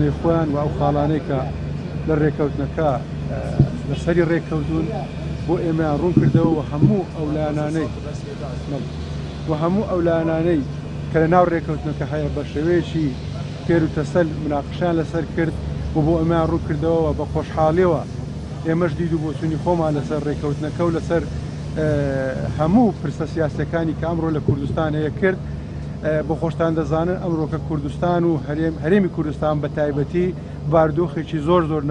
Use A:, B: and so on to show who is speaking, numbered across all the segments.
A: ڕێککەوتنەی خۆیان و ئەو خاڵانەی کە لە ڕێککەوتنەکە لەسەری ڕێککەوتوون بۆ ئێمەیان ڕوون کردەوە و هەموو ئەو لایەنانەی و هەموو ئەو لایەنانەی کە لە ناو ڕێککەوتنەکە هەیە بە شێوەیەکی تێر و تەسەل مناقشەیان لەسەر کرد و بۆ ئێمەیان ڕوون کردەوە و بە خۆشحاڵیەوە ئێمەش دید و بۆچوونی خۆمان لەسەر ڕێککەوتنەکە و لەسەر هەموو پرسە سیاسیەکانی کە ئەمڕۆ لە کوردستان هەیە کرد. بۆ خۆشتان دەزانن ئەمڕۆکە کوردستان و هەرێم هەرێمی کوردستان بە تایبەتی باردۆخێکی زۆر زۆر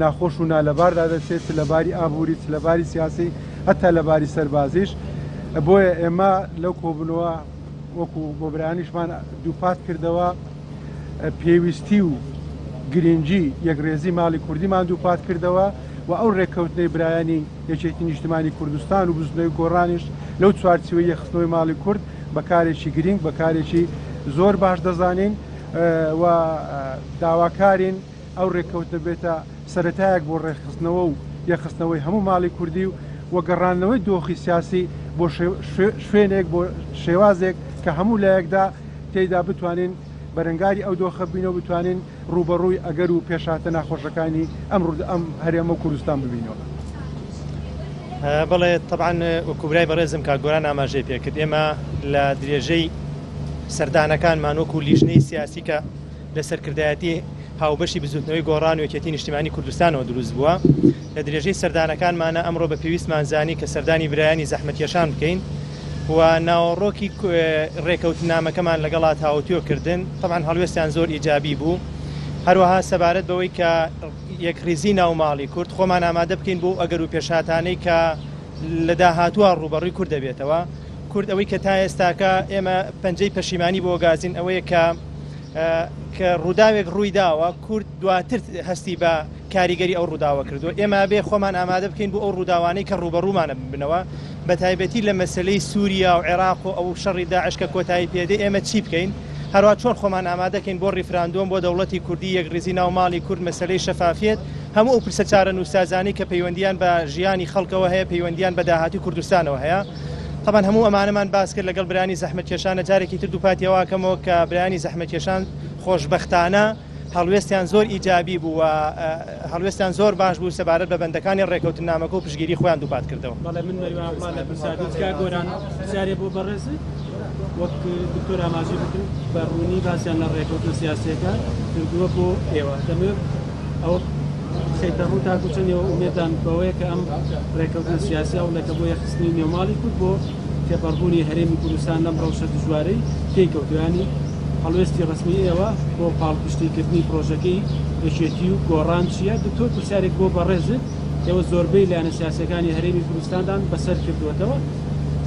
A: ناخۆش و نالەباردا دەچێت چ لە باری ئابووری چ لە باری سیاسی هەتا لە باری سەربازیش. بۆیە ئێمە لەو کۆبوونەوە وەکو بۆ برایانیشمان دووپات کردەوە پێویستی و گرنگی یەکڕێزی ماڵی کوردیمان دووپات کردەوە و ئەو ڕێککەوتنەی برایانی یەکێتی نیشتمانی کوردستان و بزوتنەوەی گۆڕانیش لەو چوارچیوەی یەکخستنەوەی ماڵی کورد بە کارێکی گرینگ بە کارێکی زۆر باش دەزانین و داواکارین ئەو ڕێککەوتنە بێتە سەرەتایەک بۆ ڕێکخستنەوە و یەکخستنەوەی هەموو ماڵی کوردی و گەڕاندنەوەی دۆخی سیاسی بۆ شوێنێک بۆ شێوازێک کە هەموو لایەکدا تێیدا بتوانین بەرەنگاری ئەو دۆخە بین و بتوانین ڕووبەڕووی ئەگەر و پێشهاتە ناخۆشەکانی ئەم ئەم هەرێمە و کوردستان ببینەوە.
B: بەڵێ تەبعەن وەکو برای بەڕێزم کاک گۆران ئاماژەی پێکرد ئێمە لە درێژەی سەردانەکانمان وەکو لیژنەی سیاسی کە لە سەرکردایەتی هاوبەشی بزوتنەوەی گۆڕان و یەکێتی نیشتیمانی کوردستانەوە دروست بووە لە درێژەی سەردانەکانمانە ئەمڕۆ بە پێویستمان زانی کە سەردانی برایانی زەحمەتکێشان بکەین و ناوەڕۆکی ڕێکەوتنامەکەمان لەگەڵا تاوتوێ کردن تەبعەن هەڵوێستیان زۆر ئیجابی بوو هەروەها سەبارەت بەوەی کە یەکڕیزی ناوماڵی کورد خۆمان ئامادە بکەین بۆ ئەگەر و پێشهاتانەی کە لە داهاتووە ڕووبەڕووی کورد دەبێتەوە کورد ئەوەی کە تا ئێستاکە ئێمە پەنجەی پەشیمانی بۆ گازین ئەوەیە کە کە ڕووداوێک ڕووی داوە کورد دواتر هەستی بە کاریگەری ئەو ڕووداوە کردووە ئێمە بێ خۆمان ئامادە بکەین بۆ ئەو ڕووداوانەی کە ڕووبەڕوومانە ببنەوە بە تایبەتی لە مەسلەی سووریا و عێراق و ئەو شەڕی داعش کە کۆتایی پێدێ ئێمە چی بکەین هەروە چۆن خۆمان ئامادەکەین بۆ ڕیفراندۆم بۆ دەوڵەتی کوردی یەکڕیزی ناو ماڵی کورد مەسلەی شەفافیەت هەموو ئەو پرسە چارەنووسسازانەی کە پەیوەندیان بە ژیانی خەڵکەوە هەیە پەیوەندیان بە داهاتوی کوردستانەوە هەیە تەبعەن هەموو ئەمانەمان باس کرد لەگەڵ برانی زەحمەتکێشانە جارێکی تر دووپاتی ئەوە ئەکەمەوە کە برانی زەحمەتکێشان خۆشبەختانە هەڵوێستیان زۆر ئیجابی بوو و هەڵوێستیان زۆر باش بوو سەبارەت بە بەندەکانی ڕێکەوتننامەکە و پشتگیری خۆیان دووپات کردەوە.
C: بەڵێ من مەریوان عەبدوڵا لە پرسیار کاک گۆران پرسیارێ بۆ بەڕێزت وەک دکتۆر ئاماژەی بۆ کرد بە ڕوونی باسیان لە ڕێکەوتنە سیاسیەکە کردووە بۆ ئێوە دەمەوێت ئەوە بخەیتە ڕوو تاکو چەند ئێوە ئومێدتان بەوەیە کە ئەم ڕێکەوتنە سیاسیە هەوڵێکە بۆ یەکخستنی نێوماڵی کورد بۆ تێپەڕبوونی هەرێمی کوردستان لەم ڕەوشە دژوارەی تێی کەوتووە یانی هەڵوێستی ڕەسمی ئێوە بۆ پاڵپشتیکردنی پڕۆژەکەی یەکێتی و گۆڕان چییە؟ دکتۆر پرسیارێک بۆ بەڕێزت ئێوە زۆربەی لایەنە سیاسیەکانی هەرێمی کوردستاندان بەسەر کردووەتەوە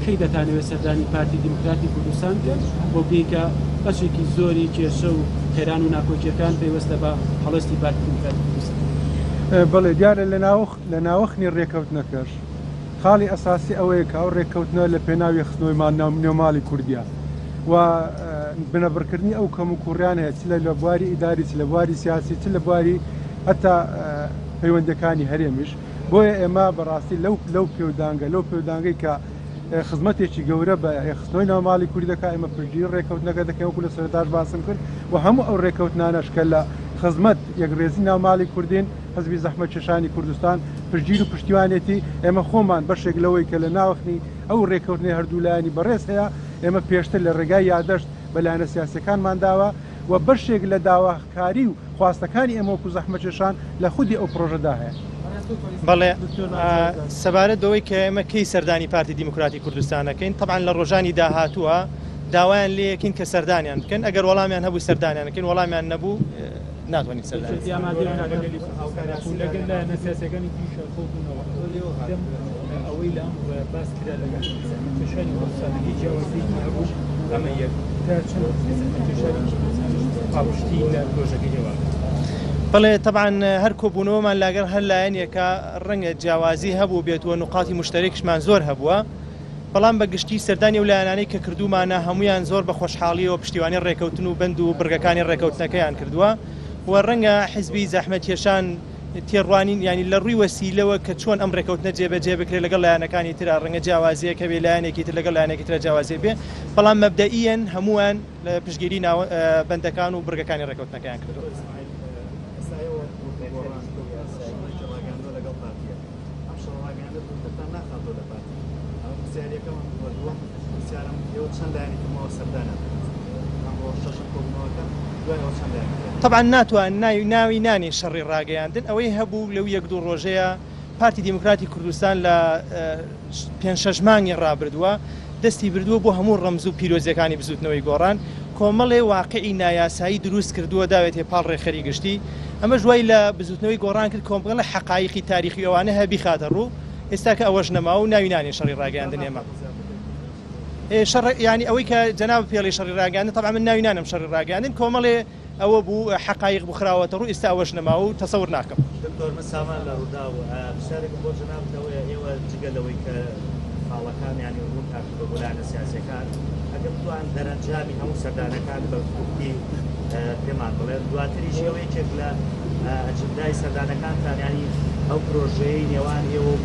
C: کەی دەتانەوێت سەردانی پارتی دیموکراتی کوردستان بکەن بۆ پێی کە بەشێکی زۆری کێشە و قەیران و ناکۆکیەکان پەیوەستە بە هەڵوێستی پارتی دیموکراتی کوردستان؟
A: بەڵێ دیارە لە ناوەخنی ڕێکەوتنەکەش خاڵی ئەساسی ئەوەیە کە ئەو ڕێککەوتنە لە پێناو یەکخستنەوەی نێوماڵی کوردیە و بنەبڕکردنی ئەو کەموکوڕیان هەیە چ لە بواری ئیداری چ لە بواری سیاسی چ لە بواری هەتا پەیوەندەکانی هەرێمیش بۆیە ئێمە بەڕاستی لەو لەو پێودانگە لەو پێودانگەی کە خزمەتێکی گەورە بە یەکخستنەوەی ناوماڵی کوردی دەکات ئێمە پشتگیری ڕێککەوتنەکە دەکەین وەکو لە سەرەتاش باسم کرد و هەموو ئەو ڕێککەوتنانەش کە لە خزمەت یەکڕێزی ناوماڵی کوردین حزبی زەحمەتکێشانی کوردستان پشتگیر و پشتیوانێتی، ئێمە خۆمان بەشێک لەوەی کە لە ناوەخنی ئەو رێککەوتنەی هەردوو لایەنی بەڕێز هەیە، ئێمە پێشتر لە رێگای یادەشت بە لایەنە سیاسیەکانمان داوە و بەشێک لە داواکاری و خواستەکانی ئێمە وەکو زەحمەتکێشان لە خودی ئەو پرۆژەدا هەیە.
B: بەڵێ، سەبارەت بەوەی کە ئێمە کەی سەردانی پارتی دیموکراتی کوردستان ئەکەین، تەبعەن لە رۆژانی داهاتووە داوایان لێیەکەین کە سەردانیان بکەن، ئەگەر وەڵامیان هەبوو سەردانیان ئەکەین، وەڵامیان نەبوو، ناتوانین سەردانی بەڵێ تەبعەن هەر کۆبوونەوەمان لاگەڵ هەر لایەنێکە ڕەنگە جیاوازی هەبوو بێت و نوقاتی مشتەرێکشمان زۆر هەبووە بەڵام بە گشتی سەردانی ئەو لایەنانەی کە کردوومانە هەموویان زۆر بە خۆشحاڵیەوە پشتیوانی ڕێکەوتن و بەند و بڕگەکانی ڕێکەوتنەکەیان کردووە و ڕەنگە حزبی زەحمەتکێشان تێڕوانین یانی لە ڕووی وەسیلەوە کە چۆن ئەم ڕێکەوتنە جێبەجێ بکرێت لەگەڵ لایەنەکانی ترا ڕەنگە جیاوازیەک هەبێ لایەنێکی تر لەگەڵ لایەنێکی ترا جیاوازی بێ بەڵام مەبدەئیەن هەمووان لە پشتگیری ناو بەندەکان و بڕگەکانی ڕێکەوتنەکەیان کردووە.
D: ئێستا ئێوە وەکو گۆڕان شەڕێکی ڕاگەیاندووە لەگەڵ پارتییە. ئەم شەڕە ڕاگەیاندە دوورترتان ناخاتەوە لە پارتی. ئەمە پرسیاری یەکەمم و دووەم پرسیارم ئێوە چەند لایەنی تر ماوە سەردانیان بکەن؟ ئەمڕۆ شەشەم کۆبوونەوەکە دوای ئەوە چەند لایەنی تر؟
B: تەبعەن ناتوان ناوی نانێین شەڕی ڕاگەیاندن، ئەوەی هەبوو لەو یەک دوو ڕۆژەیە پارتی دیموکراتی کوردستان لە پێنج شەش مانگی ڕابردووە دەستی بردووە بۆ هەموو ڕەمز و پیرۆزیەکانی بزوتنەوەی گۆڕان، کۆمەڵێ واقعی نایاسایی دروست کردووە داوێتێ پاڵ ڕێکخەری گشتی، ئەمەش وای لە بزوتنەوەی گۆڕان کرد کۆمەڵێ حەقایقی تاریخی ئەوانە هەیە بیخاتە ڕوو، ئێستا کە ئەوەش نەماوە و ناوی نانێن شەڕی ڕاگەیاندن ئێمە شەڕ یانی ئەوەی کە جەنابت پێڵی شەڕی ڕاگەیاندن تەبعەن من ناوی نانێم شەڕی ڕاگەیاندن کۆمەڵێ ئەوە بوو حەقایق بوو خراوەتە ڕوو ئیستا ئەوەش نەماوە و تەسەور ناکەم.
E: دکتۆر من سامان لە ڕووداو پرسیارێکم بۆ جەنابت ئەوەیە ئێوە جگە لەوەی کە خاڵەکان یانی ڕوونتان کردووە بۆ لایەنە سیاسیەکان ئەگەر بتوان دەرەنجامی هەموو سەردانەکان بە کورتی پێمان بڵێن دواتریش ئێوە یەکێک لە ئەجندای سەردانەکانتان یانی ئەو پرۆژەیەی نێوان ئێوە و